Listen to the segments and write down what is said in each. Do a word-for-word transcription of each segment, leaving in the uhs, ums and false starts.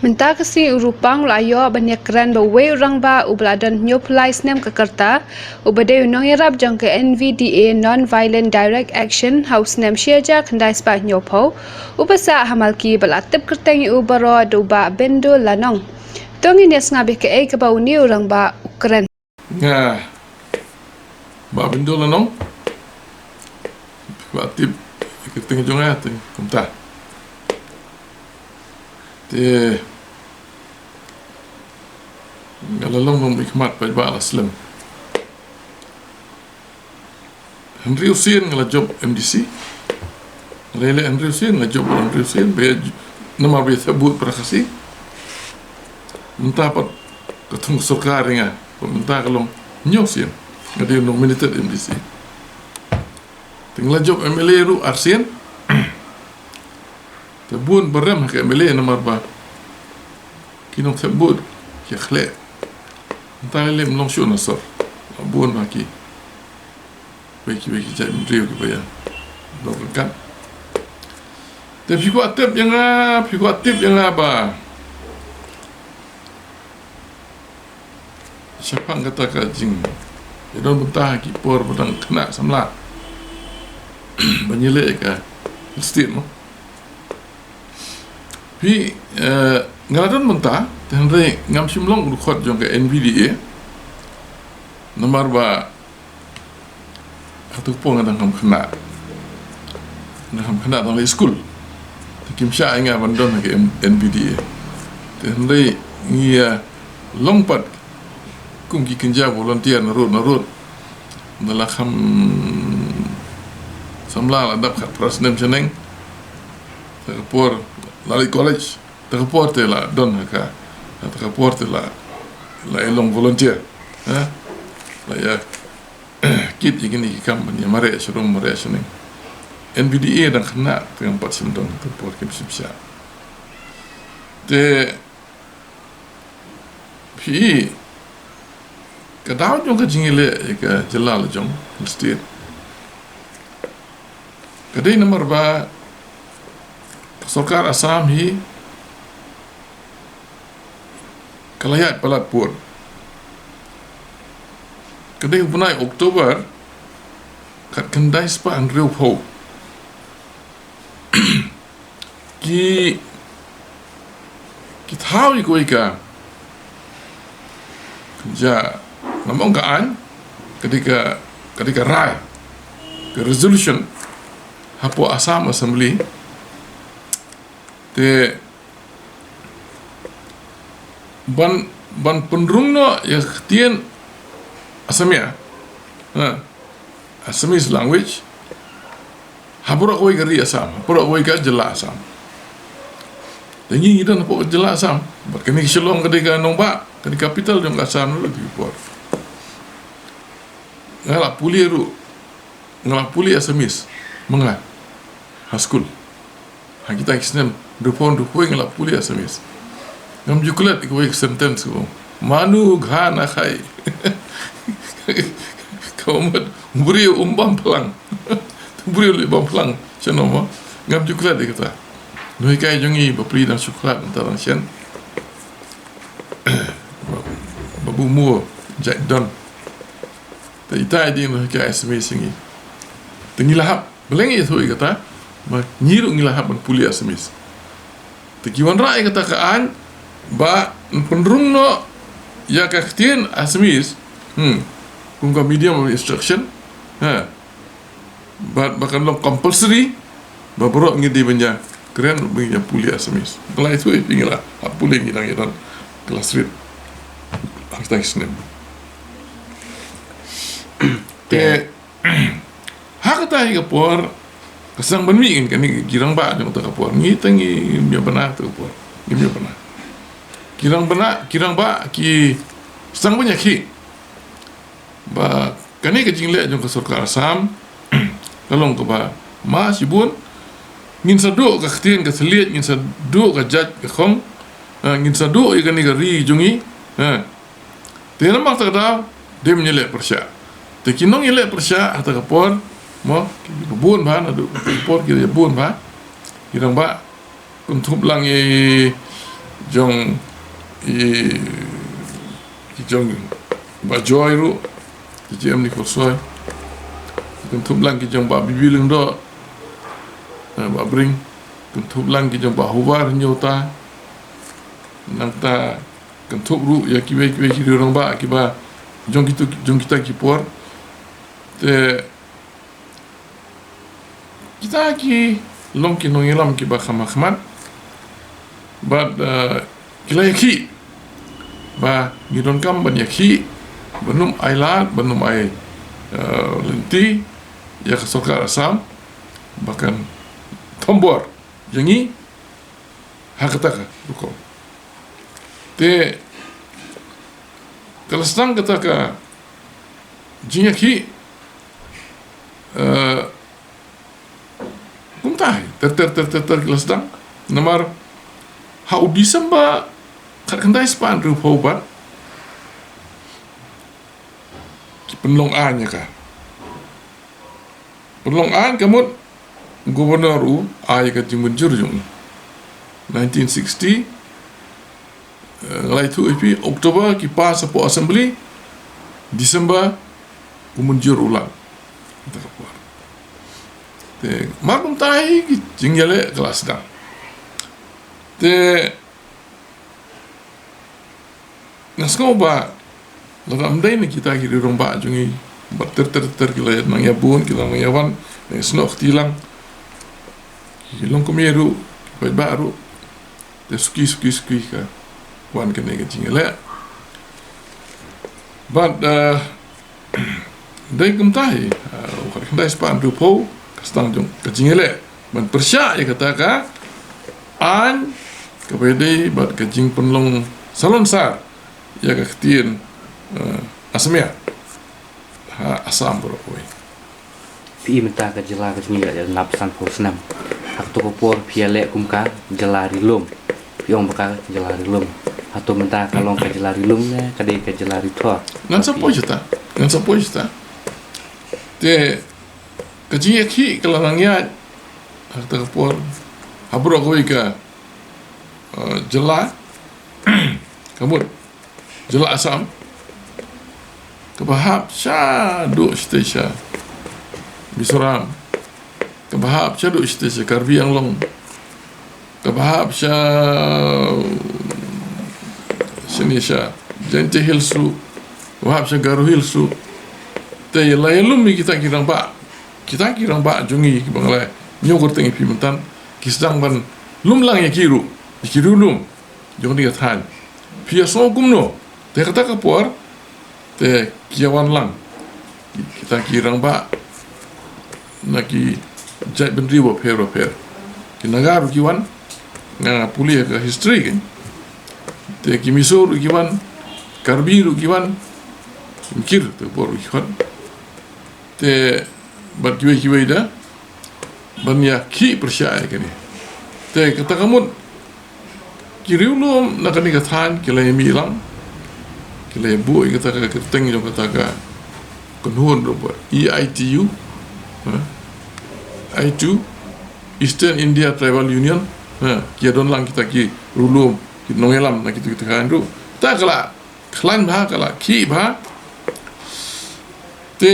Mynta ka sngi u Rupang u la ïoh ban ïakren bad uwei u rangbah uba la don hynñiewphew lai snem ka rta, uba dei u nongïarap jong ka N V D A, Non-Violent Direct Action, ha u snem shi hajar khyndai spah hynñiewphew, uba sah ha Malki, bad la tip kyrteng ïa u baroh da u Bah Bindul Lanong. To ngin ïa sngap ïa kaei kaba une u rangbah u kren. Nga Bah Bindul Lanong. Ba tip kyrteng jong nga te kumta. Te nga la long nongmihkhmat paidbah la slem. Hynriew sien nga la jop M D C. Nga la ïaleh hynriew sien, nga la jop hynriew sien, ba ïa, namar ba ïa thep vote para Khasi. Mynta pat ka thung sorkar ïa nga, pat mynta ka long hynñiew sien nga dei nominated M D C. Te nga la jop M L A ruh ar sien. Te bun ba rem ha ka M L A namar ba ki nongthep vote ki khleh. Mynta lei lei ym long shuh na sor. Bun ba ki, ba ki, ba ki jaitbynriew kiba ïa dok ryngkat. Te phi kwah tip ïa nga, phi kwah tip ïa nga ba shaphang kata ka jingïadon bynta ha ki por ba dang khynnah samla ban ïaleh ïa ka state, mo. Phi, eh, nga la don bynta, te hynrei ngam shym long u dkhot jong ka N V D A. Namar ba hato ka por nga dang kham khynnah. Nga kham khynnah, dang leit skul. Te kim shah ïa nga ban don ha ka N-, N V D A. Te hynrei ngi, eh, long pat kum ki kynja volunteer narud narud. Nga la kham samla la dap khatphra snem shaneng. Te ka por la leit college. Te ka por te la don ha ka, te ka por te la, la ïa long volunteer. Ha? La ïa kit ïa kine ki kam ban ïa mareh sharum mareh shaneng. N V D A dang khynnah te ngam pat shym don, te por kim shym shah. Te phi, ka daw jong ka jingïaleh ïa ka jylla la jong, state, ka dei namar ba ka sorkar Assam hi ka la ïaid palat pud. Ka dei u bnai October khatkhyndai spah hynriewphew. Ki, ki thaw ïa kawei ka, ja, ngam ong ka aiñ, ka dei ka, ka dei ka rai, ka resolution hapoh Assam Assembly. Te ban, ban pynrung noh ïa ka ktien Assamia, ha, Assamese language, ha baroh kawei ka ri Assam, ha baroh kawei ka jylla Assam. Te ngi ngi don hapoh ka jylla Assam, bad kane ka Shillong ka dei ka nongbah, ka dei capital jong ka Assam ruh ha ki por. Nga la pule ruh, nga la pule Assamese ma nga ha skul. Ha kita ki snem hynriewphew hynriewphew nga la pule Assamese. Ngam ju klet ïa kawei ka sentence ka ong, "Manu gha na khai." Ka mut, u briew um bam phlang. U briew leh bam phlang. Shano mo? Ngam ju klet ïa kata. Nonghikai jong ngi bapli dang shu khlad, mynta dang shen. Babu Mo, Jack Don. Te ita i dei nonghikai Assamese ïa ngi. Te ngi la hap, balei ngi ïathuh ïa kata, ba ngi ruh ngi la hap ban pule Assamese. Te ki wanrah ïa kata ka aiñ, ba yn pynrung noh ïa ka ktien Assamese, hmm, kum ka medium of instruction, ha. Bad ba kan long compulsory, ba baroh ngi dei ban ïa kren, ban ïa pule Assamese. Nga la ïathuh ïa phi, ngi la hap pule, ngi dang ïa don class eight. Ha kita ki snem. Te, ha kata hi ka por, ka sdang ban mih kane ki rangbah jong kata ka por. Ngi te ngim ïa bna kata ka por. Ngim ïa bna. Ki rangbah, ki rangbah ki sdang ban ïakhih ba kane ka jingleh jong ka sorkar Assam ka long kaba ma shibun. Ngin sa duh ka ktien ka thylliej, ngin sa duh ka jait ka khong, eh, ngin sa duh ïa kane ka ri jong ngi, eh. Te namar kata ka daw, dei ban ïaleh pyrshah. Te ki nongïaleh pyrshah ha kata ka por, mo, ki bun bha, naduh ka por ki bun bha. Ki rangbah, kynthup lang i, jong i, i jong Bah Joy ruh, i J M Nikolsoy. Kynthup lang ki jong Bah Bibi Lyngdoh, eh, Bah Bring. Kynthup lang ki jong Bah Hubar Nyota. Nangta kynthup ruh ïa kiwei kiwei ki rangbah kiba jong kitu, jong kita ki por. Te kita ki long ki nongïalam kiba kham ha khmat. Bad, eh, ki la ïakhih ba ngi donkam ban ïakhih, ban ym ailad, ban ym ai, eh, lynti ïa ka sorkar Assam ba kan thombor ïa ngi ha kata ka rukom. Te ka la sdang kata ka jingïakhih, eh, kumta hi ter ter ter ter ter ki la sdang. Namar ha u December khatkhyndai spah hynriewphew pat ki pynlong aiñ ïa ka. Pynlong aiñ ka mut Governor u ai ka jingmynjur jong u. Nineteen sixty, eh, nga la ïathuh ïa phi, October ki pass hapoh Assembly, December u mynjur u lang. Kata ka por. Te mar kumta hi ki jingïaleh ka la sdang. Te nga sngew ba lada ym dei na kita ki rangbah jong ngi, ba ter ter ter ki la nang ïa bun, ki la nang ïa wan, nga sngew kti lang ki longkmie ruh, ki paidbah ruh. Te suki suki suki ka wan kane ka jingïaleh. Bad, eh, dei kumta hi, eh, u khatkhyndai spah hynriewphew ka sdang jong ka jingïaleh ban pyrshah ïa kata ka aiñ kaba ïadei bad ka jingpynlong salonsar ïa ka ktien, eh, Assamia ha Assam baroh kawei. Phi i mynta ka jylla ka jong ngi la nap sanphew snem. Ha kato ka por phi ïaleh kum ka jylla ri lum. Phi ong ba ka jylla ri lum. Hato mynta ka long ka jylla ri lum ne ka dei ka jylla ri thor? Ngan sa poi shata. Ngan sa poi shata. Te ka jingïakhih ka la nang ïaid ha kata ka por ha baroh kawei ka, eh, jylla. Ka mut jylla Assam, kaba hap shaduh shatei sha Mizoram, kaba hap shaduh shatei sha Karbi Anglong, kaba hap sha, shane sha Jaintia Hills ruh, kaba hap sha Garo Hills ruh. Te la ïalum ïa kita ki rangbah, kita ki rangbah jong ngi kiba nga la ñiew kyrteng ïa phi mynta, ki sdang ban lum lang ïa ki ruh, ïa ki riewlum jong kane ka thaiñ. Phi ïa sngew kumno? Te kata ka por te ki ïa wan lang kita ki rangbah na ki jaitbynriew bapher bapher. Ki Naga ruh ki wan, nga pule ka history kan. Te ki Mizo ruh ki wan, Karbi ruh ki wan, ki kir te ka por ruh ki wan. Te bad kiwei kiwei da ban ïakhih pyrshah ïa kane. Te kata ka mut ki riewlum na kane ka thaiñ ki la ïa mih lang, ki la ïa buh ïa kata ka kyrteng jong kata ka kynhun ruh ba E I T U, ha? I T U, Eastern India Tribal Union, ha? Ki ïa don lang kita ki riewlum, ki nongïalam na kita ki thaiñ ruh. Ta ka la khlaiñ bha, ka la khih bha. Te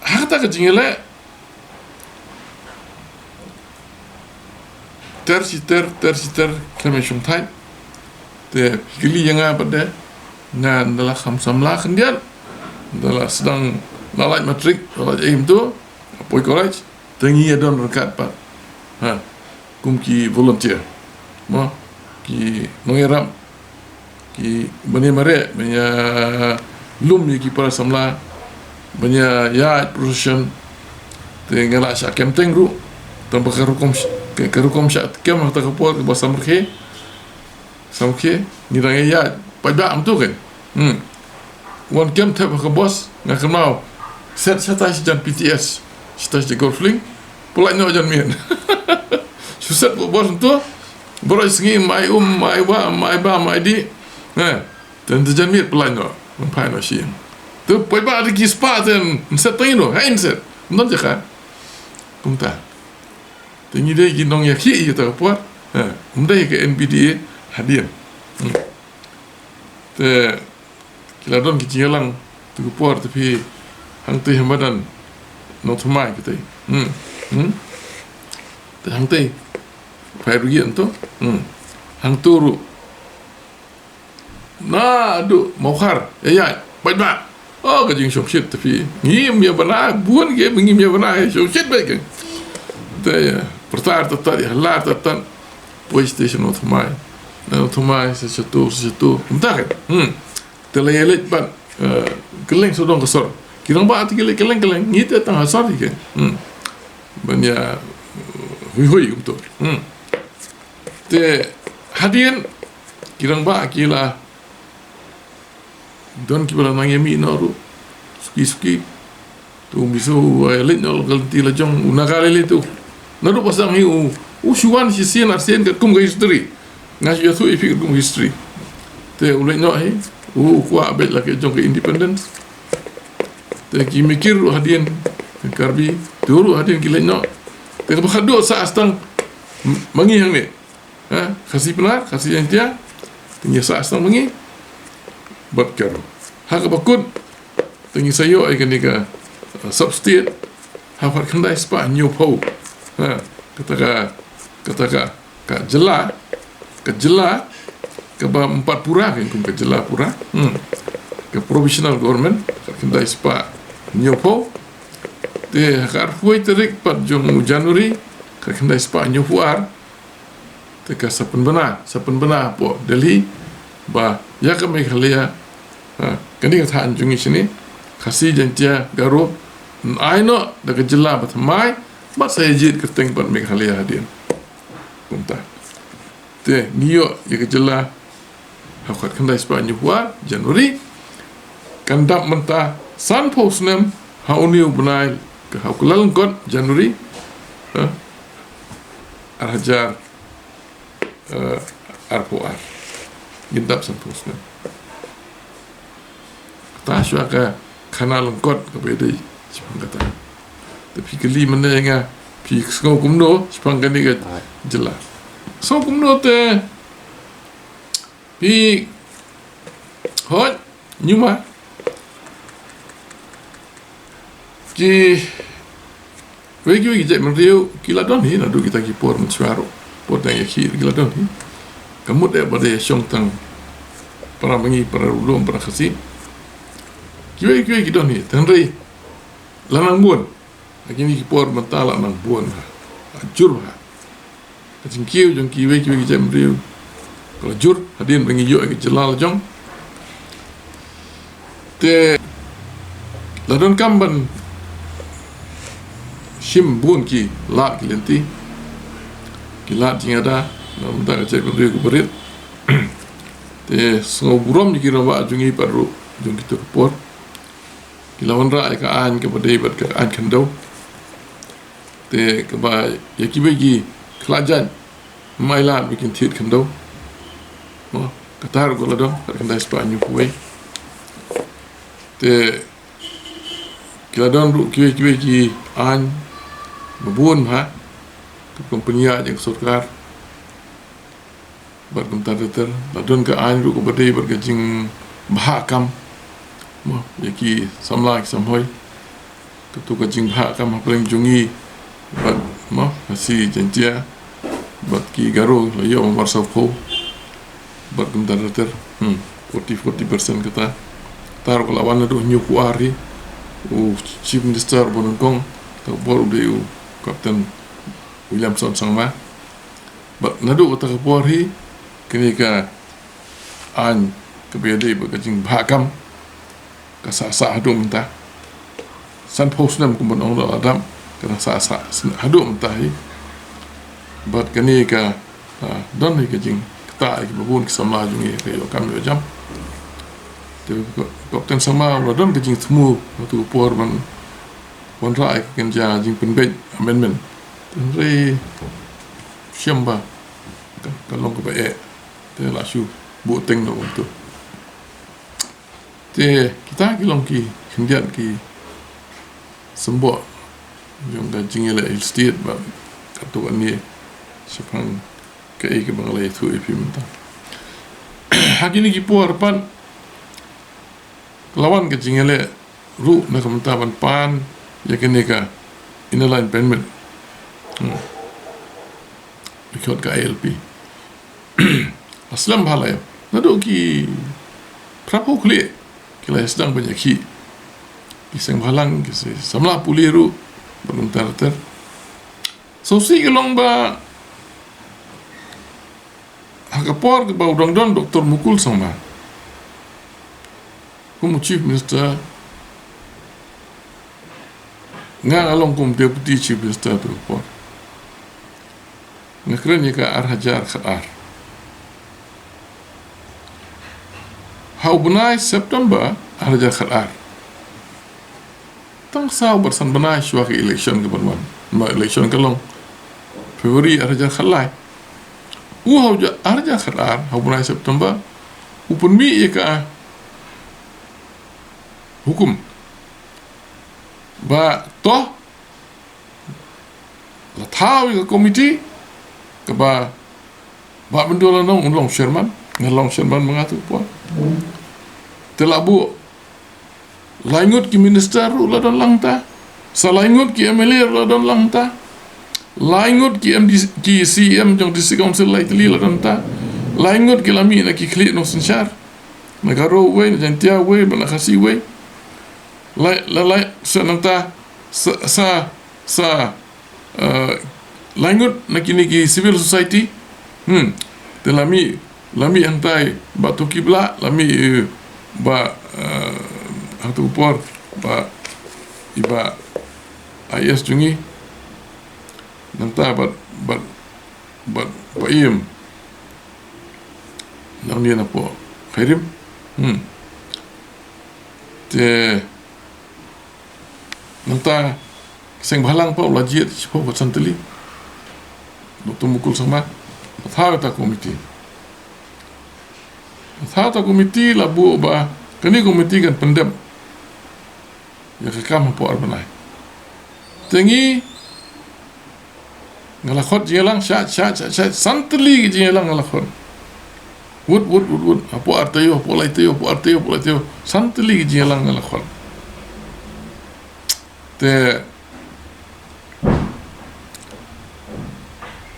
ha kata ka jingïaleh ter shi ter, ter shi ter khlem shongthait. Te phi kylli ïa nga pat de, nga ynda la kham samla khyndiat, ynda la sdang, la lait matrik, la lait em tu, poi college, te ngi ïa don ryngkat pat, ha, kum ki volunteer, mo, ki nongïarap, ki ban ïa mareh, ban ïa lum ïa ki para samla, ban ïa ïaid procession. Te nga la shah kem teng ruh, tang ba ka rukom sh-, ka, ka rukom shah kem ha kata ka por kaba samrkhie, samrkhie, ngi dang ïa ïaid paidbah, em tu kan. Hmm. Wan kem thep ha ka bos, nga kynmaw set shatai shajan P T S, shatai shajan Golf Link, pynlait noh jan miet. Shu set ha ka bos, em tu, baroh sngi, mai um, mai wa, mai ba, mai di. Eh, te jan miet pynlait noh, ban phai noh sha ïing. Te paidbah da ki spah te, em set tang ïa no, hei em set. Ym don jaka. Kumta. Te ngi dei ki nongïakhih ïa kata ka por. Ha, ym dei ka N P D A, Hadien. Hmm. Te ki la don ki jingïalang tu ki por te phi hangtei ha madan Nongthymmai ki tei. Hmm. Hmm. Te hangtei phai ruh ïa to. Hmm. Hangto ruh. Naduh Mawkhar, ïa, ïa, bad ba. Oh, ka jingshongshit te phi. Ngim ïa bana, bun ki ngim ïa bana, shongshit bad ki. Te ïa, pyrta artatien, ïa, la artatien. Police station Nongthymmai. Nongthymmai, sa satu, sa satu. Kumta kan. Hmm. Te la ïa leit bad, eh, kylleng sawdong ka sor. Ki rangbah te ki leit kylleng kylleng. Ngi te tang ha sor ki kan. Hmm. Ban ïa, eh, hui hui kumto. Hmm. Te hadien ki rangbah ki la don kiba la nang ïa mih noh ruh. Suki suki. Tu miso u, eh, leit noh ka lynti la jong u Naga Lily tu. Naduh ba sdang hi u, u shu wan shisien arsien katkum ka history. Nga shu ïathuh ïa phi katkum ka history. Te u leit noh hi, u kwah beit la ka jong ka independence. Te ki Mikir ruh hadien, Karbi, tu ruh hadien ki leit noh. Te kaba khadduh sah sdang ma ngi hangne. Ha, Khasi Pnar, Khasi Jaiñtia, te ngi sah sdang ma ngi. Bad Garo. Ha kaba kut, te ngi sa ïoh ïa kane ka, uh, sub-state, ha khatkhyndai spah hynñiewphew. Ha, kata ka, kata ka, ka jylla, ka jylla, kaba ym pat pura, ka kum ka jylla pura. Hmm. Ka provisional government, khatkhyndai spah hynñiewphew. Te ha ka arphew tarik pat jong u January, khatkhyndai spah hynñiewphew ar. Te ka sa pynbna, sa pynbna hapoh Delhi, ba ïa ka Meghalaya, ha, kane ka thaiñ jong ngi shane, Khasi Jaiñtia Garo, yn ai noh da ka jylla bathymmai, bad sa ïa jied kyrteng bad Meghalaya hadien. Kumta. Te ngi ïoh ïa ka jylla ha khatkhyndai spah hynñiewphew ar January. Kan dap mynta sanphew snem ha une u bnai, ka ha u Kyllalyngkot January, ha, ar hajar, eh, arphew ar. Ngin dap sanphew snem. Kata shuwa ka khana lyngkot kaba ïadei shaphang kata. Te phi kylli mynne ïa nga, phi sngew kumno shaphang kane ka jylla. Sngew kumno te phi, hooid, ñiuma. Ki wei kiwei ki jaitbynriew ki la don hi, naduh kita ki por mynshuwa ruh, por tang ïakhih ki la don hi. Ka mut eh ba dei shong tang para ma ngi, para Ri Lum, para Khasi. Kiwei kiwei ki don hi, tang dei la nang bun. Ha kine ki por mynta la nang bun ha, la jur ha. Ka jingkiew jong kiwei kiwei ki jaitbynriew ka la jur hadien ba ngi ïoh ïa ka jylla la jong. Te la donkam ban shim bun ki lad ki lynti, ki lad jingada na ka bynta ka jaitbynriew kaba rit. Te sngewburom ïa ki rangbah jong ngi pat ruh jong kito ki por. Ki la wanrah ïa ka aiñ kaba dei bad ka aiñ khyndew. Te kaba ïa kiba ki khlad jaiñ, ym ailad ba kin thied khyndew. Mo, kata ruh ka la don, khatkhyndai spah hynñiewphew wei. Te ki la don ruh kiwei kiwei ki aiñ ba bun ha ka company jong ka sorkar. Bad kumta ter ter, la don ka aiñ ruh kaba dei bad ka jingbha kam. Mo, ïa ki samla ki samhoi. Kato ka jingbha kam hapdeng jong ngi bad, mo, Khasi Jaiñtia bad ki Garo la ïoh marsaw phew. Bad kumta ter ter, hmm, forty, forty percent kata. Kata ruh ka la wan naduh hynñiewphew ar hi. U Chief Minister ba nyngkong, kata ka por u dei u Captain Williamson Sangma. Bad naduh kata ka por hi, kane ka aiñ kaba ïadei bad ka jingbha kam ka sah sah haduh mynta. Sanphew snem kumba ong la dap, ka dang sah sah sn-, haduh mynta hi. Bad kane ka, ah, don hi ka jingktah ïa kiba bun ki samla jong ngi, ka ïoh kam ïoh jam. Te Captain Sangma u la don ka jingthmu ha kato ka por ban wanrah ïa ka kynja jingpynbeit, amendment. Hynrei shem ba ka, ka long kaba eh. Te la shu buh teng noh kumto. Te kita ki long ki khyndiat ki symboh jong ka jingïaleh Hill State bad kato kane shaphang kaei kaba nga la ïathuh ïa phi mynta. Ha kine ki por pat la wan ka jingïaleh ruh na ka bynta ban pan ïa kane ka Inner Line Permit. Hmm. Ki khot ka I L P. Aslem bha la ïa. Naduh ki phra phew khlieh ki la ïa sdang ban ïakhih. Ki seng bhalang, ki samla pule ruh, bad kumta ter ter. Sngewsih ka long ba ha ka por kaba u dang don Doktor Mukul Sangma kum u Chief Minister, nga nga long kum Deputy Chief Minister ha ka por. Nga kren ïa ka ar hajar khatar. Ha u bnai September ar hajar khatar. Tang saw bad san bnai shuwa ka election ka ban wan. Ma election ka long February ar hajar khatlai. U ha u ja-, ar hajar khatar, ha u bnai September, u pynmih ïa ka hukum ba to la thaw ïa ka komiti kaba Bah Myntdu Lyngdoh un long chairman, nga long chairman ma nga tu por. Te la buh lai ngut ki minister ruh la don lang ta. Sa lai ngut ki M L A ruh la don lang ta. Lai ngut ki M D C, ki C M jong District Council lai tylli la don ta. Lai ngut ki la mih na ki khlieh nongsynshar. Na Garo wei, na Jaintia wei, bad na Khasi wei. Lai, la lai, sa nangta, sa, sa, sa, eh, lai ngut na kine ki civil society. Hmm. Te la mih, la mih hangtai Bah Toki Blah, la mih, eh, Bah, eh, ha tu por, Bah, i Bah I A S jong ngi. Nangta bad, bad, bad Bah Ïem. Nangne napoh Khyrim. Hmm. Te nangta seng bhalang pat u la jied shiphew bad san tylli. Doktor Mukul Sangma. Thaw ïa ta komiti. Thaw ïa ta komiti la buh ba kane komiti kan pyndep ïa ka kam hapoh ar bnai. Te ngi nga la khot jingïalang sha, sha, sha, sha, san tylli ki jingïalang nga la khot. Wut, wut, wut, wut. Hapoh ar taïew, hapoh lai taïew, hapoh ar taïew, hapoh lai taïew. San tylli ki jingïalang nga la khot. Te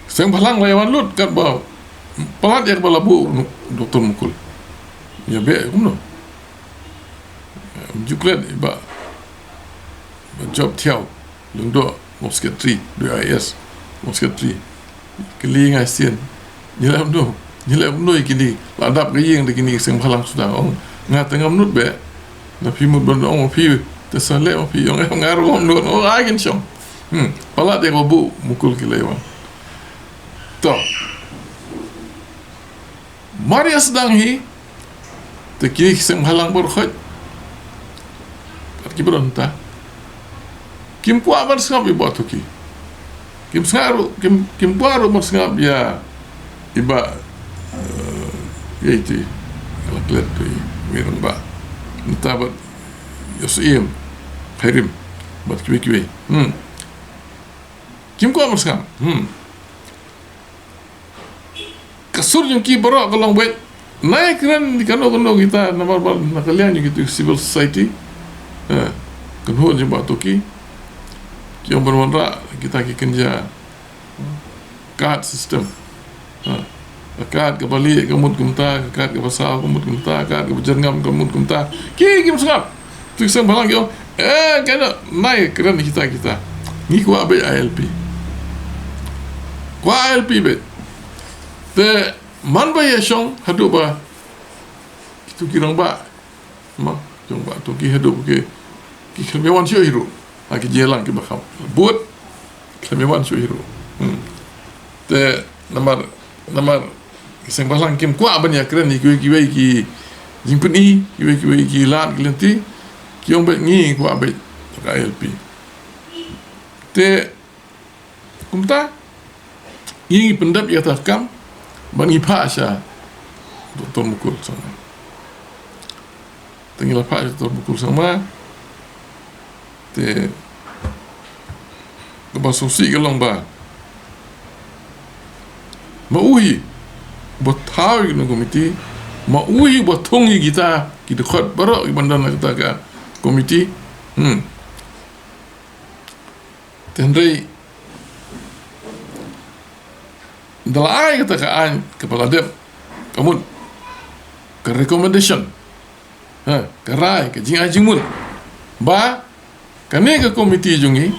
seng bhalang la ïa wan lut katba palat ïa kaba la buh Doktor Mukul. Ïa beh kumno. Ym ju klet i Bah, Bah Job Thiaw Lyngdoh, long secretary, Bah I A S, long secretary. Kylli nga sien. Ngi leh kumno, ngi leh kumno ïa kine. La dap ka ïing da kine seng bhalang suda. Ong nga te ngam nud beh. Na phi mut ban ong ma phi te sa leh ma phi, ong nga ruh ngam nud. Ong ai kin shong. Hmm, palat ïa kaba buh Mukul ki la ïa wan. To. Mar ïa sdang hi, te kine ki seng bhalang baroh khoit. Kat ki baroh nta. Kim kwah ban sngap ïa Bah Toki. Kim sngap ruh, kim, kim kwah ruh ban sngap ïa i Bah, eh, ïa iti. La klet tu i Myrwang Bah. Nta bad ïa u Syiem Khyrim. Bad kiwei kiwei. Hmm. Kim kwah ban sngap. Hmm. Ka sur jong ki baroh ka long beit. Nai kren kano kano kita namar ba na ka liang jong kitu civil society. Eh, kynhun jong Bah Toki. Ki ong ban wanrah kita ki kynja card system. Ha. Ka card kaba lieh ka mut kumta, ka card kaba saw ka mut kumta, ka card kaba jyrngam ka mut kumta. Ki kim sngap. Tu seng bhalang ki ong, eh, kano, nai kren kita kita. Ngi kwah beit I L P. Kwah I L P beit. Te man ba ïa shong haduh ba kitu ki rangbah, ma, jong Bah Toki haduh ki, ki khlem ïa wan shuh hi ruh. Ha ki jingïalang kiba kham bud, khlem ïa wan shuh hi ruh. Hmm. Te namar, namar ki seng bhalang kim kwah ban ïa kren ïa kiwei kiwei ki jingpyni, kiwei kiwei ki lad ki lynti, ki ong beit ngi kwah beit ka I L P. Te kumta ngi, ngi pyndep ïa kata ka kam bad ngi phah sha Doktor Mukul Sangma. Te ngi la phah sha Doktor Mukul Sangma. Te kaba sngewsih ka long ba ma u hi ba thaw ïa kane ka komiti, Ma u hi ba thung ïa kita ki dkhot baroh ki ban don ha kata ka komiti. Hmm. Te hynrei da la ai kata ka aiñ kaba la dep, ka mut ka recommendation, ha, ka rai, ka jingai jingmut ba kane ka komiti jong ngi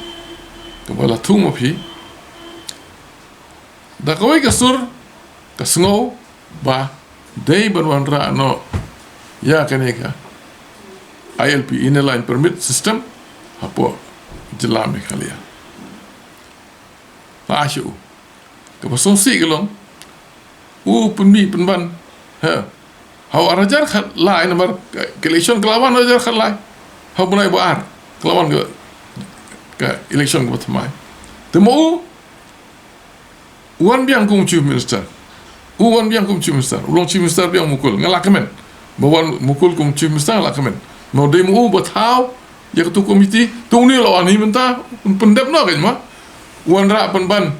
kaba la thung ma phi, da kawei ka sur ka sngew ba dei ban wanrah noh ïa kane ka I L P, Inner Line Permit System, hapoh jylla Meghalaya. La ai shuh. Kaba sngewsih ka long, u pynmih pynban, ha, ha u ar hajar khatlai, namar ka, ka election ka la wan ar hajar khatlai. Ha u bnai ba ar ka la wan ka, ka election kaba thymmai. Te ma u u wan biang kum Chief Minister. U wan biang kum Chief Minister. U long Chief Minister biang Mukul. Nga la kmen ba wan Mukul kum Chief Minister, nga la kmen. Ma u dei ma u ba thaw ïa katu komiti, te une u la wan hi mynta, pyndep noh kein ma. U wanrah pynban,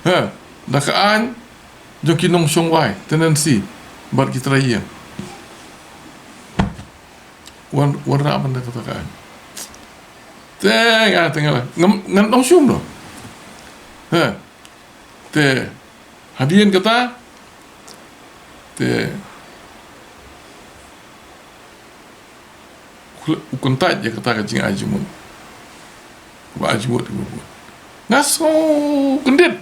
ha, da ka aiñ jong ki nongshong wai, tenancy, bad ki trai ïing. Wan, wanrah pynban da kata ka aiñ. Te nga, te nga la, ngam, ngan ong shum noh. Ha. Te hadien kata, te u kyntait ïa kata ka jingai jingmut. Ba ai jingmut, ba ai jingmut. Nga sngew kyndit.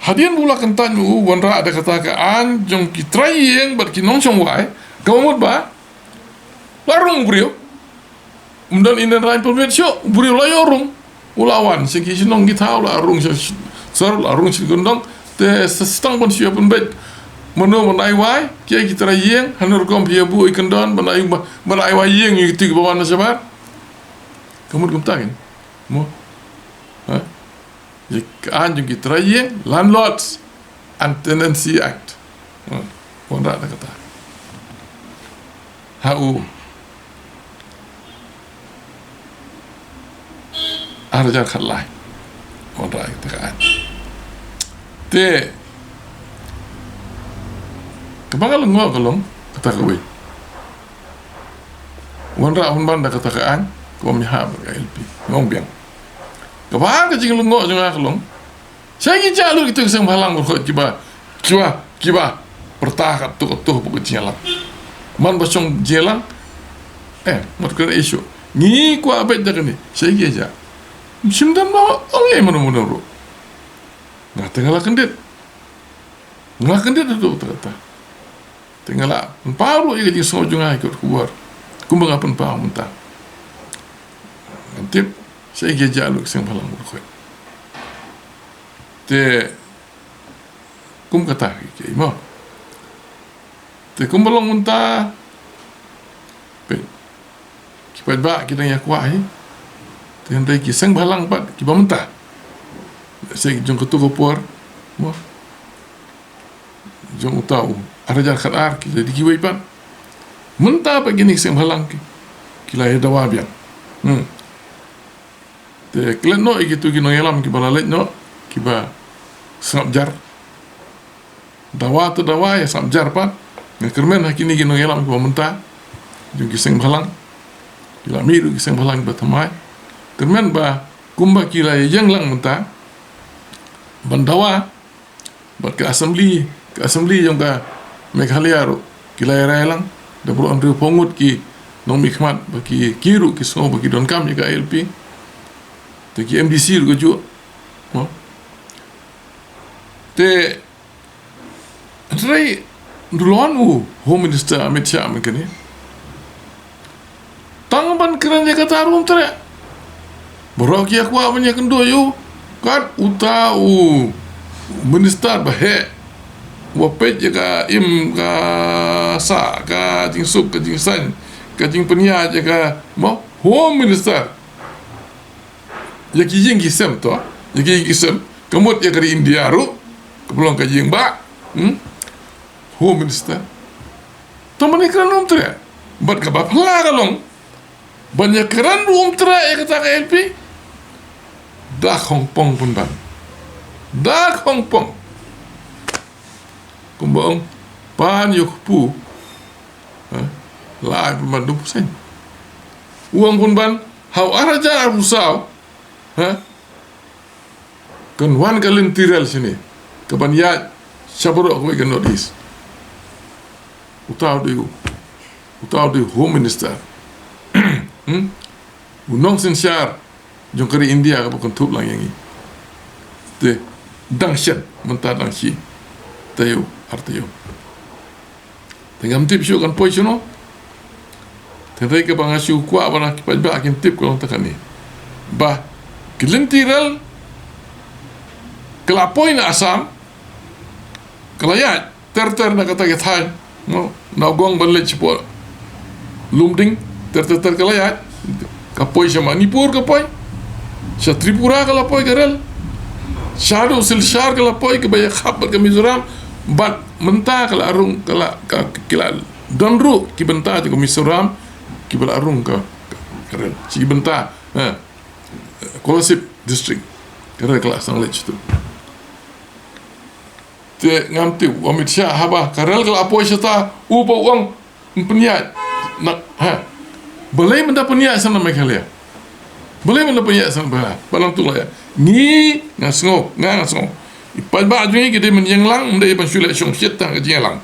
Hadien ba u la kyntait ma u wanrah da kata ka aiñ jong ki trai ïing bad ki nongshong wai, ka mut ba la rung u briew. Um don Inner Line Permit shuh, u briew la ïoh rung. U la wan sha ki shnong ki thaw, la rung sha sor, la rung sha kyndong. Te sa sdang ban shu ïa pynbeit mano ban ai wai, kiei ki trai ïing, hano rukom phi ïa buh ïa ki kyndon ban ai, ban ai wai ïing ïa kito kiba wan na shabar. Ka mut kumta kein. Mo. Ha? Ïa ka aiñ jong ki trai ïing, Landlords and Tenancy Act. Hmm. Wanrah da kata. Ha u ar hajar khatlai. Wanrah da kata ka aiñ. Te kaba nga lyngngoh ka long kata kawei. Wanrah pynban da kata ka aiñ, ka bym ïahap bad ka I L P. Nga ong biang. Kaba ar ka jinglyngngoh jong nga ka long, shaei ki jah lut kito ki seng bhalang baroh kiba, kiba, kiba pyrta katto katto hapoh ka jingïalang. Man ba shong jingïalang, eh, mat kren issue. Ngi kwah beit da kane, shaei ki jah. Ym shym don ba ong ei mano mano ruh. Nga te nga la kyndit. Nga la kyndit haduh katta katta. Te nga la pynpaw ruh ïa ka jingsngew jong nga ïa ka khubor kumba nga pynpaw mynta. Ngam tip shaei ki jah lut ki seng bhalang baroh. Te kum kata ki, ki mo. Te kumba long mynta, peit, ki paidbah ki dang ïa kwah hi. Te hynrei ki seng bhalang pat kiba mynta, lehse jong kato ka por, mo, jong uta u ar hajar khatar, ki la dei kiwei pat. Mynta pat kine ki seng bhalang ki, ki la ïa dawa biang. Hmm. Te klet noh ïa kito ki nongïalam kiba la leit noh, kiba sngap jar. Dawa te dawa ïa sngap jar pat. Nga kyrmen ha kine ki nongïalam kiba mynta, jong ki seng bhalang. Ki la mih ruh ki seng bhalang kiba thymmai. Kyrmen ba kumba ki la ïeng lang mynta ban dawa bad ka assembly, ka assembly jong ka Meghalaya ruh ki la ïa rai lang. Da baroh hynriewphew ngut ki nongmihkhmat ba ki, ki ruh ki sngew ba ki donkam ïa ka I L P. Te ki M D C ruh kajuh. Mo. Te hynrei, ndu lon u Home Minister Amit Shah mynta kane, tang ban kren ïa kata ruh um treh. Baroh ki ïa kwah ban ïakynduh ïa u. Kat uta u minister ba heh, uba peit ïa ka im ka sah, ka jingsuk ka jingsaiñ, ka jingpynïaid ïa ka, mo, Home Minister. Ïa ki ïing ki sem to, ïa ki ïing ki sem, ka mut ïa ka ri India ruh, kaba long ka ïing bah, hmm? Home Minister. To ban ïakren ruh um treh. Bad kaba phylla ka long, ban ïakren ruh um treh ïa kata ka I L P. Da khongpong pynban. Da khongpong. Kumba ong, pan ïa u kpu La ai pynban dum pusen. U ong pynban ha u ar hajar arphew saw, ha, kan wan ka lynti rel shane ka ban ïaid sha baroh kawei ka North East. Uta u dei u, uta u dei u Home Minister, hmm? U nongsynshar jong ka ri India kaba kynthup lang ïa ngi. Te dang shen mynta, dang shi taïew ar taïew. Te ngam tip shuh kan poi shano. Te hynrei kaba nga shu kwah ba na ki paidbah kin tip ka long tang kane, ba ki lynti rel ka la poi na Assam, ka la ïaid ter ter na kata ka thaiñ, no, na Nagaon ban leit shapoh Lumding, ter ter ter ka la ïaid. Ka poi sha Manipur, ka poi sha Tripura, ka la poi ka rel, shaduh Silchar ka la poi, kaba ïa khap bad ka Mizoram. Bad mynta ka la rung, ka la, ka, ki la don ruh ki bynta jong ka Mizoram kiba la rung ka, ka, ka rel. Shi ki bynta, eh, Kolasib district, ka rel ka la sdang leit shato. Te ngam tip, u Amit Shah haba ka rel ka la poi shata, u pat u ong, "Pynïaid na, ha, balei mynta pynïaid sa na Meghalaya? Balei mynta pynïaid sa na Meghalaya? Ba nang tu la ïa." Ngi, nga sngew, nga, nga sngew, i paidbah jong ngi ki dei ban ïeng lang, ym dei ban shu leh shongshit tang ka jingïalang.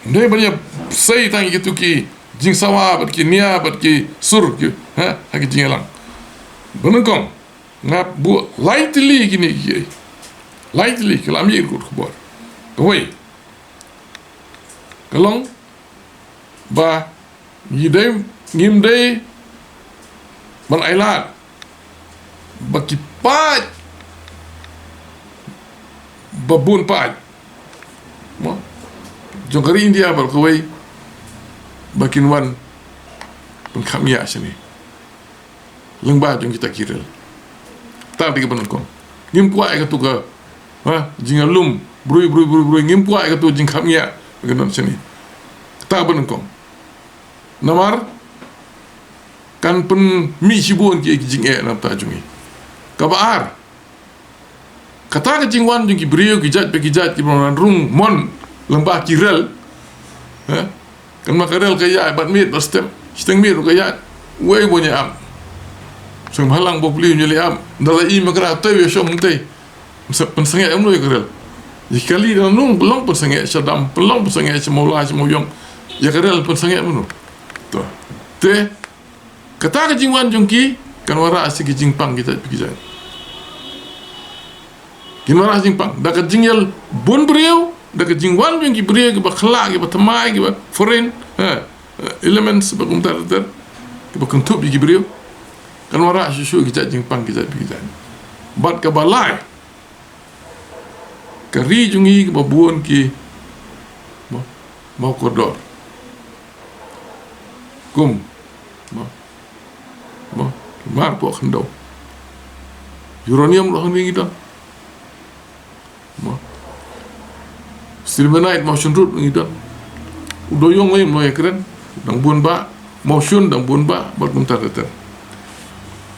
Ym dei ban ïa sei tang ïa kitu ki jingsawa bad ki nia bad ki sur ki, ha, ha ki jingïalang. Ba nyngkong, nga buh lai tylli kine ki, lai tylli ki la mih ruh ka khubor. Kawei ka long ba ngi dei, ngim dei ban ailad ba ki paid ba bun paid, mo, jong ka ri India baroh kawei ba kin wan pynkhapngiah shane lyngba jong kita ki rel. Kata dei kaba nyngkong. Ngim kwah ïa katu ka, ha, jingïalum brui brui brui brui, ngim kwah ïa katu jingkhapngiah ba kin don shane. Kata kaba nyngkong. Namar kan pynmih shibun ki, ki jingeh na bynta jong ngi. Kaba ar, kata ka jingwan jong ki briew ki jait pa ki jait kiba wan rung mon lyngba ki rel, ha? Kan ma ka rel ka ïaid bad miet bad step, shiteng miet ruh ka ïaid. Wei bun ïa ap. Sngewbha lang ba pli ïa lei ap. Da la i ma kra tei ïa shong tei. Pynsa-, pynsangeh em no ïa ka rel. Ïa ki kali da nung pynlong pynsangeh sha dam, pynlong pynsangeh sha Mawlai, sha Mawiong. Ïa ka rel pynsangeh em no. To. Te kata ka jingwan jong ki kan wanrah sha ki jingpang ki jait pa ki jait. Kin wanrah jingpang da ka jingïaleh bun briew, da ka jingwan jong ki briew kiba khlah, kiba thymmai, kiba foreign, ha, elements ba kumta ter ter, kiba kynthup ïa ki briew. Kan wanrah shuh shuh ki jait jingpang ki jait pa ki jait. Bad kaba lai, ka ri jong ngi kaba bun ki, mo, mawkordor. Kum, mo, mo, mar poh khyndew. Uranium ruh hangne ngi don. Mo. Sillimanite, mawshun ruh ngi don. U dewïong lei mo ïa kren, dang bun bha, mawshun dang bun bha, bad kumta ter ter.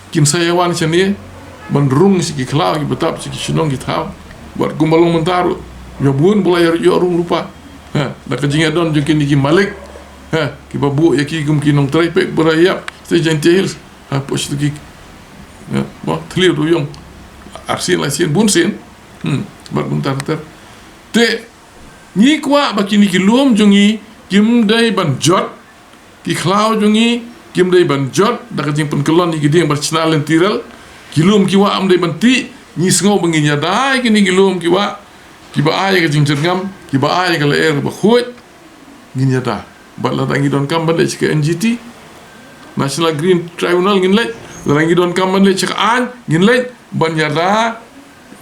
Kin sa ïa wan shane ban rung sha ki khlaw kiba tap sha ki shnong ki thaw. Bad kumba long mynta ruh, ïa bun ba la ïa rung lypa. Ha, da ka jingïadon jong kine ki malik, ha, kiba buh ïa ki kum ki nongtrei pek ba la ïap sha Jaintia Hills. Ha, poh shi tu ki, ha, mo, thli dewïong. Arsien laisien bun sien. Hmm, bad kumta ter ter. Te ngi kwah ba kine ki lum jong ngi kim dei ban jot, ki khlaw jong ngi kim dei ban jot da ka jingpynkyllon ïa ki dieng ba shna lynti rel. Ki lum ki wah ym dei ban tih. Ngi sngew ba ngin ïada ïa kine ki lum ki wah kiba ai ïa ka jingjyrngam, kiba ai ïa ka lyer ba khuid. Ngin ïada. Bad lada ngi donkam ban leit sha ka N G T, National Green Tribunal, ngin leit. Lada ngi donkam ban leit sha ka aiñ, ngin leit ban ïada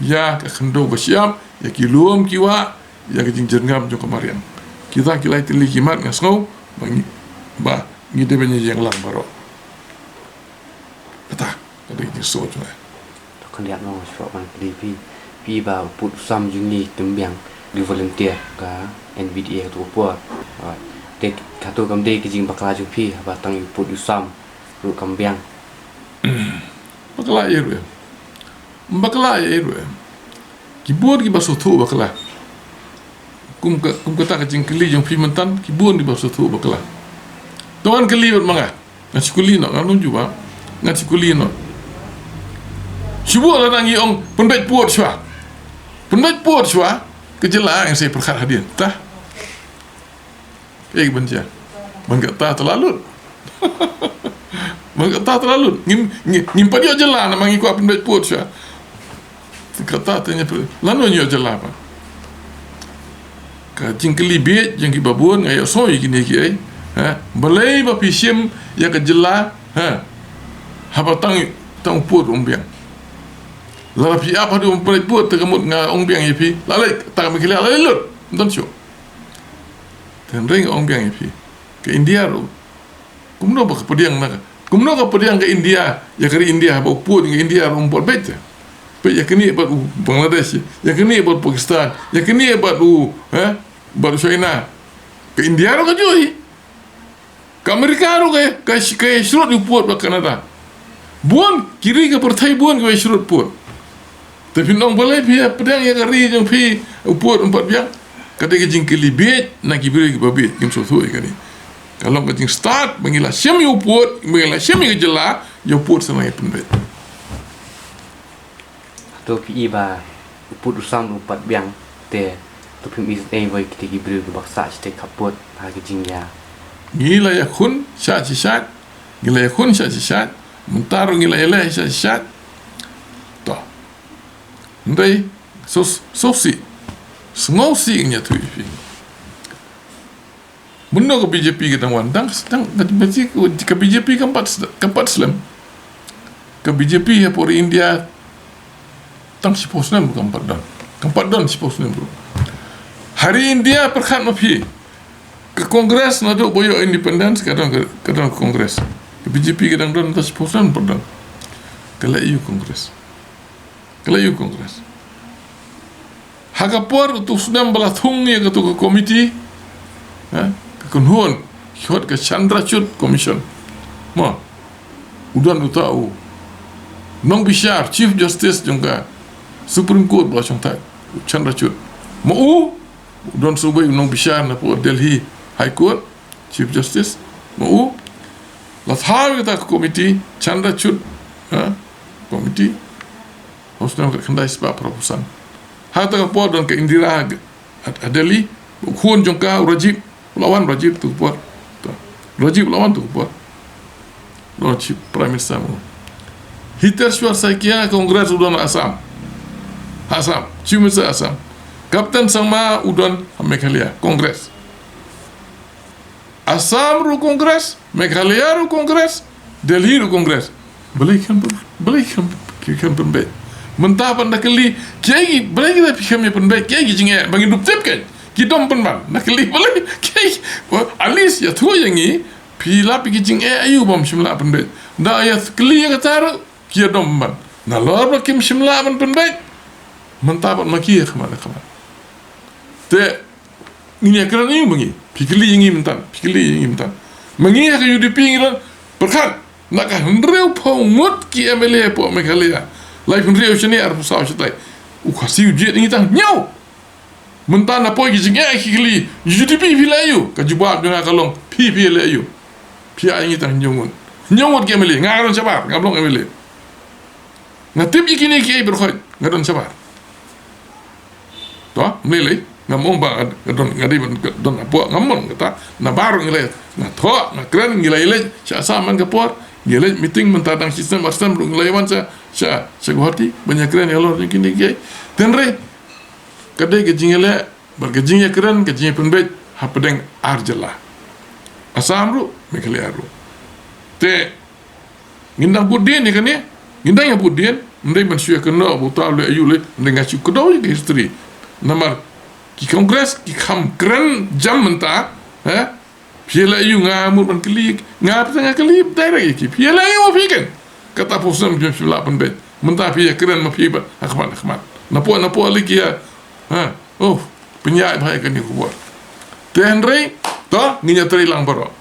ïa ka khyndew ka shyiap, ïa ki lum ki wah, ïa ka jingjyrngam jong ka mariang. Kita ki lai tylli ki mat nga sngew ba ngi, ba ngi dei ban ïeng lang baroh. Kata ka dei ka jingsngew jong nga. To khyndiat mo, shuwa ban kylli phi, phi ba u pud u sam jong ngi kam biang, dei volunteer ka N V D A kato ka por. Te kato kam dei ka jingbakla jong phi ba tang u pud u sam ruh kam biang? Bakla ïa ruh em. Bakla ïa ruh em. Ki bun kiba sngewthuh bakla. Kum ka, kum kata ka jingkylli jong phi mynta, ki bun kiba sngewthuh bakla. Te wan kylli bad ma nga. Ngan shu kylli noh, ngan ym jubab. Ngan shu kylli noh. Shu buh lada ngi ong pynbeit pud shuwa. Pynbeit pud shuwa. Ka jylla ngan sa pyrkhat hadien. Tah. Eh, ban jia. Ban kata te la lut. Ban kata te la lut. Ngim, ngim, ngim pat ïoh jylla namar ngi kwah pynbeit pud shuwa. Kata te ngi pynbeit. Lano ngi ïoh jylla pat. Ka jingkylli bieit jong kiba bun, nga ïohsngew ïa kine kiei. Ha? Balei ba phi shim ïa ka jylla, ha? Haba tang, tang u pud um biang. Lada phi ap haduh pynbeit pud te ka mut nga ong biang ïa phi. La leit, tang me khlieh la leit lut. Ym don shuh. Te hynrei nga ong biang ïa phi. Ka India ruh. Kumno ba ka pdiang na ka. Kumno ka pdiang ka India, ïa ka ri India, ba u pud ka India ruh um pat beit te. Peit ïa kane bad u Bangladesh, ïa kane bad u Pakistan, ïa kane bad u, eh, bad u China. Ka India ruh ka joi. Ka Amerika ruh ka, ka, ka shrut ïa u pud bad Canada. Bun, ki ri ka pyrthei bun ka shrut pud. Te phin ong balei phi ïa pdiang ïa ka ri jong phi u pud um pat biang. Ka dei ka jingkylli bieit na ki briew kiba bieit, kim sngewthuh ïa kane. Ka long ka jingstad ba ngi la shim ïa u pud, ba ngi la shim ïa ka jylla, ïa u pud sa nang ïa pynbeit. To phi i ba u pud u sam u pat biang te to phim i ei wei kiti ki briew ki baksa site khaput ha ki jingya. Ngi la ïakhun sha shishat, ngi la ïakhun sha shishat, mynta ruh ngi la ïaleh sha shishat. To. Ndei, sos, sosi. Sngewsi ngi ïathuh ïa phi. Mynno ka B J P ka dang wan, dang, dang, ka B J P, ka B J P kam pat, kam pat slem. Ka B J P ha pori India, tang shiphew snem kam pat don. Kam pat don shiphew snem ruh. Ha ri India pyrkhat ma phi. Ka Congress naduh ba ïoh independence, ka don ka, ka don Congress. Ka B J P ka dang don, tang shiphew snem pat don. Ka leh ïa u Congress. Ka leh ïa u Congress. Ha ka por utu u snem ba la thung ïa katu ka committee, ha, ka kynhun, ki khot ka Chandrachud Commission. Mo, u don uta u nongbishar, Chief Justice jong ka Supreme Court ba la shongthait, u Chandrachud. Mo u, u don sa uwei u nongbishar na pdeng Delhi High Court, Chief Justice, mo u, la thaw ïa kata ka committee, Chandrachud, ha, committee, ha u snem khatkhyndai spah phra phew san. Ha kata ka por don ka Indira ha, ha Delhi, u khun jong ka, u Rajiv, u la wan Rajiv tu ka por. To. Rajiv u la wan tu ka por. Don Chief Prime Minister mo. Hiteshwar Saikia, Congress u don Assam. Assam, Chief Minister Assam. Captain Sangma u don Meghalaya, Congress. Assam ruh Congress, Meghalaya ruh Congress, Delhi ruh Congress. Balei khem, balei khem, khem pynbeit. Mynta pat nda kylli, kiei ki, balei ki da phi khem ïa pynbeit, kiei ki jingeh, ba ngi dup tip kein. Ki dom pynban, nda kylli, balei, kiei, at least ïathuh ïa ngi, phi lap ïa ki jingeh aïu bym shym lah pynbeit. Nda ïa kylli ïa kata ruh, ki ïa dom pynban. Nalor ba kim shym lah ban pynbeit. Mynta pat ma ki ïa khmat, ïa khmat. Te, ngin ïa kren ïa ma ngi. Phi kylli ïa ngi mynta. Phi kylli ïa ngi mynta. Ma ngi ha ka U D P ngi don pyrkhat. Na ka hynriew phew ngut ki M L A hapoh Meghalaya. Lai hynriew shane arphew saw shatai. U Khasi u jied ïa ngi tang hynñiew. Mynta na poi ki jingeh ki kylli. U D P phi leh aïu. Ka jubab jong nga ka long. Phi phi leh aïu. Phi ïa ngi tang hynñiew ngut. Hynñiew ngut ki M L A. Nga ka don shabar. Ngam long M L A. Nga tip ïa kine kiei baroh khoit. Nga don shabar. To, mlei lei, ngam ong ba nga don, nga dei ban don hapoh, ngam mon kata, na baroh ngi leit, nga thoh, nga kren, ngi leit, leit sha Assam man ka por, ngi leit meeting mynta dang shisnem arsnem ruh ngi leit wan sha, sha, sha Guwahati, ban ïa kren ïa lor jong kine kiei. Te hynrei, ka dei ka jingïaleh, bad ka jingïakren, ka jingïapynbeit, hapdeng ar jylla. Assam ruh, Meghalaya ruh. Te, Ngin dang bud dien ïa kane, ngin dang ïa bud dien, ym dei ban shu ïa kynnoh ba uta u leh aïu leh, ym dei nga shu kdew ïa ka history. Namar ki Congress, ki kham kren jam mynta, eh? Phi leh aïu nga mut ban kylli, nga phi nga kylli direct ïa ki. Phi leh aïu phi kan? Kata phi sngewthuh phi lah pynbeit. Mynta phi ïa kren ma phi ba, ha khmat, ha khmat. Napoh, napoh lei ki ïa, ha? Oh, pynïaid bha ïa kane ka khubor. Te hynrei, to, ngin ïa trei lang baroh.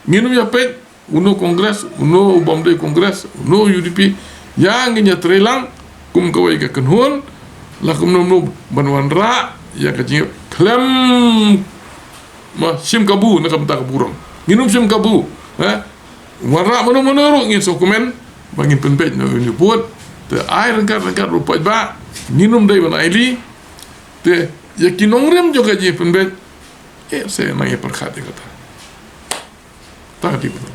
Ngin ym ïa peit, uno Congress, uno u bym dei Congress, uno U D P, ïa ngin ïa trei lang, kum kawei ka kynhun, la kumno kumno ban wanrah, ïa ka jingkhlem, ma shim kabu, na ka bynta ka burom. Ngin ym shim kabu, Ha? Wanrah mano mano ruh ngin sa comment ba ngin pynbeit na u ni bud. Te ai ryngkat ryngkat ruh paidbah, ngin ym dei ban ailad. Te ïa ki nongrim jong ka jingpynbeit, eh, sa nang ïa pyrkhat ïa kata. Tang ka dei ban.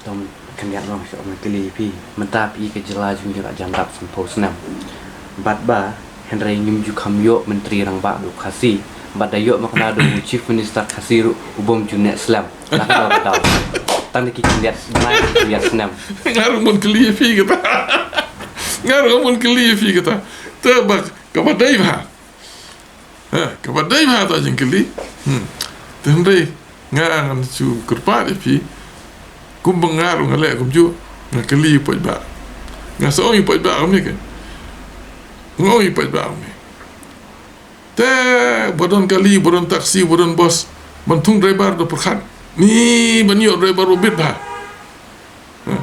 Tang khyndiat noh shuh ban kylli ïa phi. Mynta phi ka jylla jong ngi la jan dap sanphew snem. Bad ba hynrei ngim ju kham ïoh Myntri Rangbah da u Khasi. Bad da ïoh ma kane da u Chief Minister Khasi ruh u bym ju neh slem. Na kata ka daw. Tang da ki khyndiat, na ki khyndiat snem. Nga ruh ngan kylli ïa phi kata. Nga ruh ngan kylli ïa phi kata. Te ba kaba dei ba Ha, kaba dei ba ha ta jingkylli. Hmm. Te hynrei nga ngan shu kyrpad ïa phi. Kumba nga ruh nga leh kumjuh, nga kylli ïa u paidbah. Nga sa ong ïa u paidbah kumne kan. Nga ong ïa u paidbah kumne. Te ba don kali, ba don taxi, ba don bus, ban thung driver da pyrkhat. Ni ban ïoh driver ba bit ba. Ha.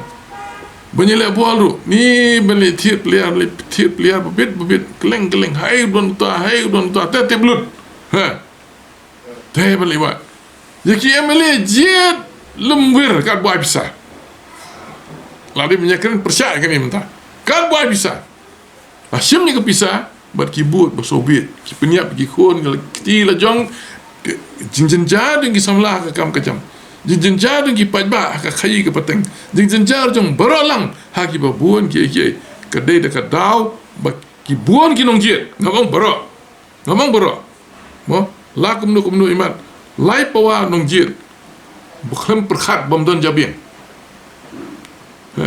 Ban ïaleh bol ruh. Ni ban leh thied player, leh thied player ba bit, ba bit. Kylleng, kylleng. Hai u don uta, hai u don uta. Te tip lut. Ha. Te ban leh wat. Ïa ki M L A jied lem wir katba ai pisa. Lada mynta kren pyrshah kane mynta. Katba ai pisa. La shim ïa ka pisa bad ki bud ba sngewbha, ki pynïap ki khun, ki la kti la jong, ki jingjynjar jong ki samla ha ka kam ka jam. Jingjynjar jong ki paidbah ha ka khaïi ka pateng. Jingjynjar jong baroh lang ha kiba bun kiei kiei. Ka dei da ka daw ba ki bun ki nongjied. Ngam ong baroh. Ngam ong baroh. Mo, la kumno kumno imat. Lai pawa nongjied. Ba khlem pyrkhat bym don jabieng. Ha.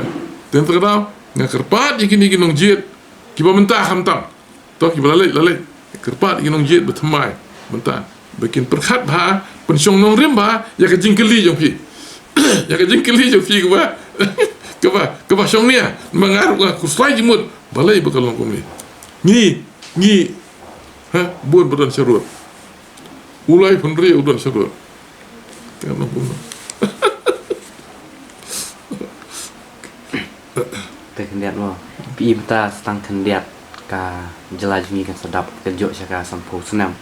Te na kata ka daw nga kyrpad ïa kine ki nongjied kiba mynta khamtam. To kiba la leit, la leit. Kyrpad ïa ki nongjied ba thymmai mynta. Ba kin pyrkhat bha, pynshong nongrim bha ïa ka jingkylli jong phi. Ïa ka jingkylli jong phi kaba, kaba, kaba shong nia. Ma nga ruh nga khuslai jingmut. Balei ba ka long kumne. Ngi, ngi, ha, bun ba don sharud. U lai pynri u don sharud. Te long kumno. Te khyndiat mo. Phi mynta sa tang khyndiat ka jylla jong ngi kan sa dap kynjoh sha ka sanphew snem.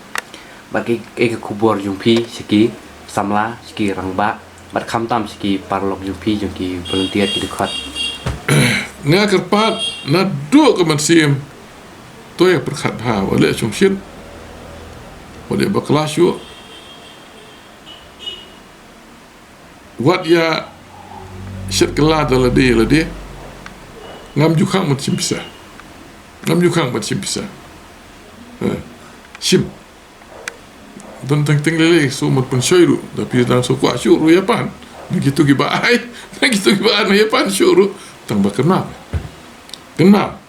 Bad ki, ki, ki khubor jong phi sha ki samla, sha ki rangbah, bad khamtam sha ki paralok jong phi, jong ki volunteer, ki dkhot. Nga kyrpad naduh ka mynsiem. To ïa pyrkhat bha, wat leh shongshit. Wat leh bakla shuh. Wat ïa shet kylla da lade ïa lade. Ngam ju khang ban shim pisa. Ngam ju khang ban shim pisa. Eh, shim. Don teng teng lei lei, shu mut pynshoi ruh, da phi dang shu kwah shuh ruh ïa pan. Na kito kiba ai, na kito kiba ai na ïa pan shuh ruh. Tang ba kynmaw. Kynmaw.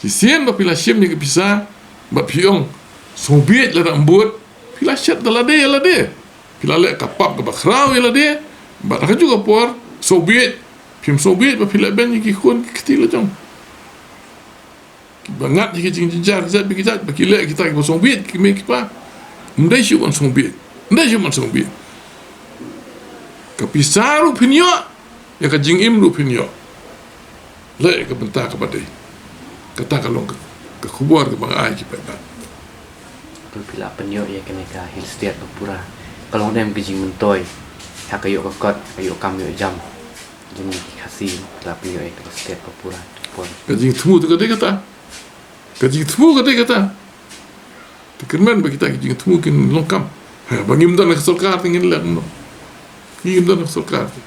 Shisien ba phi la shim ïa ka pisa, ba phi ong, sngewbha lada ym bud, phi la shet da lade ïa lade. Phi la leh ka pap kaba khraw ïa lade, bad ha kajuh ka por, sngewbha, phim sngewbha ba phi leh beiñ ïa ki khun ki kti la jong. Ba ngat ïa ki jingjynjar, ki jait, ki jait, ba ki leh kita kiba sngewbha, ki mei ki pa. Ym dei shuh ban sngewbha. Ym dei shuh ban sngewbha. Ka pisa ruh phin ïoh, ïa ka jingim ruh phin ïoh. Leh ïa ka bynta kaba dei. Kata ka long ka, ka khubor kaba nga ai ki paidbah. Phi la pynïoh ïa kane ka Hill State ba pura. Ka long dem ka jingmyntoi. Ha ka ïoh ka kot, ka ïoh kam ïoh jam. Jong ngi ki Khasi, la pynïoh ïa ka state ba pura. Ka jingthmu te ka dei kata. Ka jingthmu ka dei kata. Te kyrmen ba kita ki jingthmu kin long kam. Ha, ba ngim don ka sorkar te ngin leh kumno. Ngim don ka sorkar te.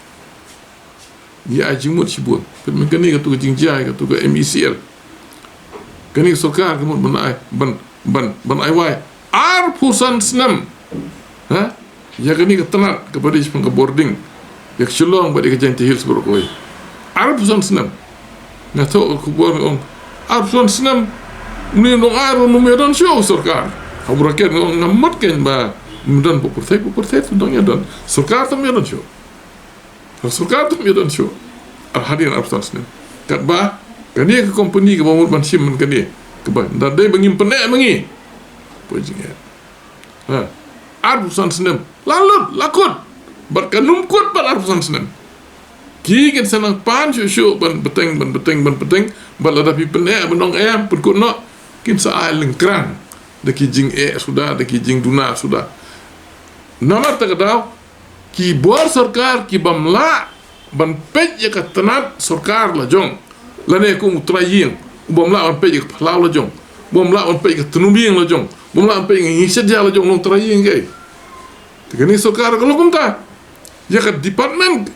Ngi ai jingmut shibun. Kyrmen kane katu ka jingjia, katu ka M E C L. Kane ka sorkar ka mut ban ai, ban, ban, ban ai wai. Arphew san snem. Ha? Ïa kane ka tnat kaba dei shaphang ka bording. Ïa ka Shillong bad ïa ka Jaintia Hills baroh kawei. Arphew san snem. Nga thoh ka khubor nga ong. Arphew san snem. Une u nongai ruh um ïadon shuh sorkar. Ha u bracket nga ong nga mut kein ba ym don ba pyrthei, ba pyrthei te dang ïadon. Sorkar te ym ïadon shuh. Ka sorkar te ym ïadon shuh. Ar hadien arphew san snem. Katba kane ka company kaba mut ban shim man kane. Kaba da dei ba ngim pyneh ma ngi. Poi jingeh. Ha. Arphew san snem. La lut, la kut. Bad kan ym kut bad arphew san snem. Ki kin sa nang pan shuh shuh ban bteng, ban bteng, ban bteng. Bad lada phi pyneh ban ong em, pynkut noh. Kin sa ai lyngkrang. Da ki jingeh suda, da ki jingduna suda. Namar kata ka daw. Ki bor sorkar ki bym lah ban peit ïa ka tnat sorkar la jong, lane kum u trai ïing u bym lah ban peit ïa ka phyllaw la jong, u bym lah ban peit ïa ka tnum ïing la jong, u bym lah ban peit ïa ka ngi shet ja la jong, long trai ïing kaei. Te kane sorkar ka long kumta. Ïa ka department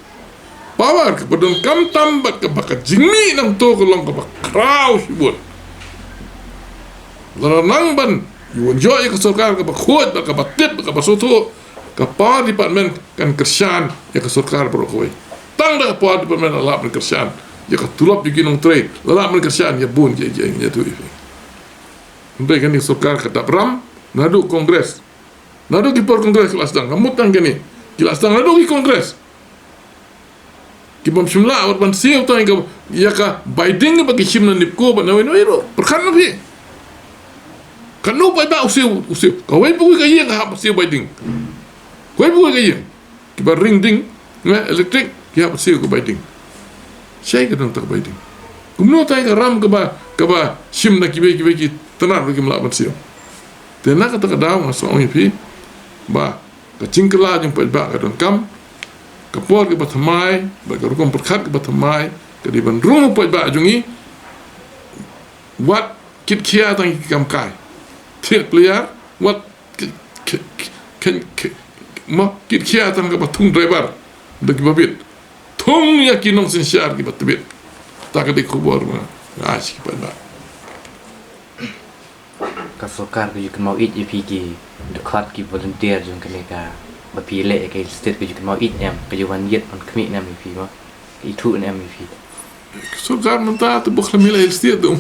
power kaba donkam tam bad kaba ka jingmih nangto ka long kaba khraw shibun. Lada nang ban ïa wan jooh ïa ka sorkar kaba khuid bad kaba tit bad kaba sngewthuh, ka power department kan kyrshan ïa ka sorkar baroh kawei. Tang da ka power department la lah ban kyrshan ïa ka tulop jong ki nongtrei, la lah ban kyrshan ïa bun ki, ki, ïa tu ïa. Hynrei kane ka sorkar ka dap ram naduh Congress. Naduh ki por Congress ki la sdang, ka mut tang kane. Ki la sdang naduh ki Congress. Ki bym shym lah wat ban siew tang ïa ka, ïa ka bai ding ba ki shim na NEEPCO bad na wei na wei ruh. Pyrkhat ma phi. Katno paidbah u siew, u siew. Kawei pa kawei ka ïing ka hap siew bai ding. Kawei pa kawei ka ïing. Kiba ring ding, ne, electric, ki hap siew ka bai ding. Shaei ka don ta ka bai ding. Kumno tang ïa ka ram kaba, kaba shim na kiwei kiwei ki tnat ruh kim lah ban siew. Te na kata ka daw nga sngewbha ong ïa phi ba ka jingkylla jong paidbah ka donkam, ka por kaba thymmai bad ka rukom pyrkhat kaba thymmai ka dei ban rung u paidbah jong ngi. Wat kit khia tang ki kam kai, thied player, wat kit, kit, kit, kit, ma, kit khia tang kaba thung driver da kiba bit, thung ïa ki nongsynshar kiba tbit. Ta ka dei khubor ma nga ai sha ki paidbah. Ka sorkar ka ju kynmaw ïeit ïa phi ki dkhot ki volunteer jong kane ka, ba phi leh ïa ka Hill State, ka ju kynmaw ïeit ne em, ka ju wan ïeit wan khmih ne em ïa phi, ma, ka ithuh ne em ïa phi? Sorkar mynta te ba khlem ïaleh Hill State te, um,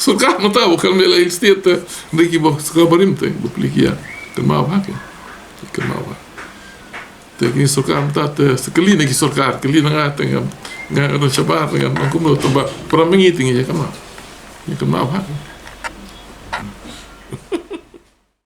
sorkar mynta ba khlem ïaleh Hill State te, dei ki ba sorkar barim te ba plie ki ïa kynmaw bha ki, kynmaw bha. Te ki sorkar mynta te, sa kylli na ki sorkar, kylli na nga te, nga, nga don shabar te, nga ong kumno te, ba para ma ngi te ngi ïa kynmaw, ïa kynmaw bha.